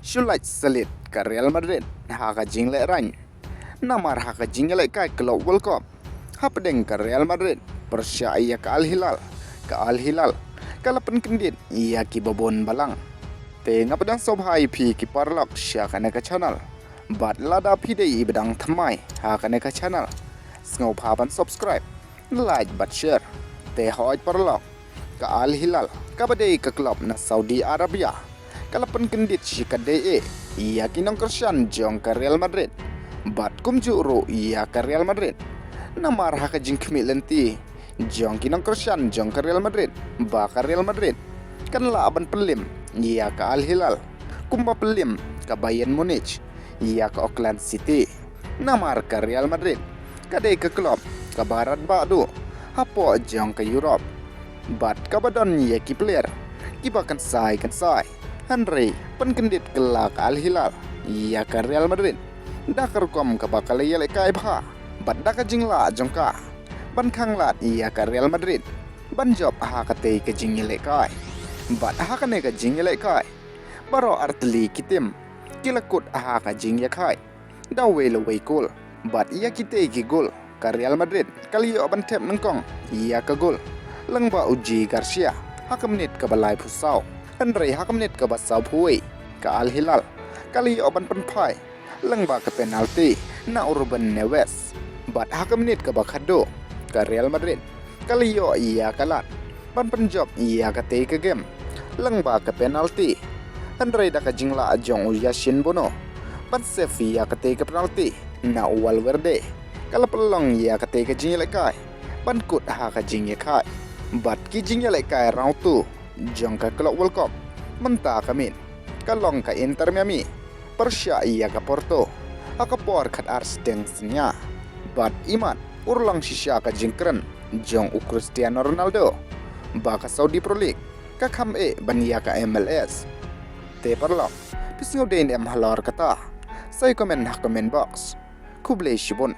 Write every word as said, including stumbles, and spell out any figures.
Shu lait salit ka Real Madrid ha ka jinglehrain. Namar ha ka jingïalehkai Club World Cup hapdeng ka Real Madrid pyrshah ïa ka Al Hilal, ka Al Hilal ka la pynkyndit ïa ki babun balang. Te nga pdiang sngewbha ïa phi ki paralok sha kane ka channel. Bad lada phi dei i badang thymmai ha kane ka channel, sngewbha ban subscribe, like bad share. Te hoi paralok, ka Al Hilal kaba dei ka club na Saudi Arabia ka la pynkyndit shikatdei ïa ki nongkyrshan jong ka Real Madrid bad kumjuh ruh ïa ka Real Madrid. Namar ha ka jingkhmih lynti jong ki nongkyrshan jong ka Real Madrid ba ka Real Madrid kan lah ban pynliem ïa ka Al Hilal kumba pynliem ka Bayern Munich ïa ka Auckland City. Namar ka Real Madrid ka dei ka club kaba radbah duh hapoh jong ka Europe bad kaba don ïa ki player kiba kynsai kynsai. Hynrei pynkyndit kylla ka Al Hilal ïa ka Real Madrid da ka rukom kaba ka la ïalehkai bha bad da ka jinglah jong ka ban khanglad ïa ka Real Madrid ban jop ha katei ka jingïalehkai. Bad ha kane ka jingïalehkai baroh artylli ki tim ki la kut ha ka jingïakhai da wei la wei kol. Bad ïa kitei ki gol ka Real Madrid ka la ïoh ban thep nyngkong ïa ka gol lyngba u Javi Garcia ha ka minit kaba laiphew saw. Hynrei ha ka minit kaba sawphew wei ka Al Hilal ka la ïoh ban pynphai lyngba ka penalti na u Ruben Neves. Bad ha ka minit kaba khatduh ka Real Madrid ka la ïoh ïa ka lad ban pynjop ïa katei ka game lyngba ka penalti. Hynrei da ka jinglah jong u Yassine Bounou ban save ïa katei ka penalti na u Valverde ka la pynlong ïa katei ka jingïalehkai ban kut ha ka jingïakhai. Bad ki jingïalehkai round two jong ka Club World Cup mynta ka miet ka long ka Inter Miami pyrshah ïa ka Porto ha ka por khatar shiteng synñia. Bad imat urlong shisha ka jingkren jong u Cristiano Ronaldo ba ka Saudi Pro League ka kham eh ban ïa ka M L S. Te paralok, phi sngew dei ne em halor kata? Sa ïa comment ha comment box. Khublei shibun.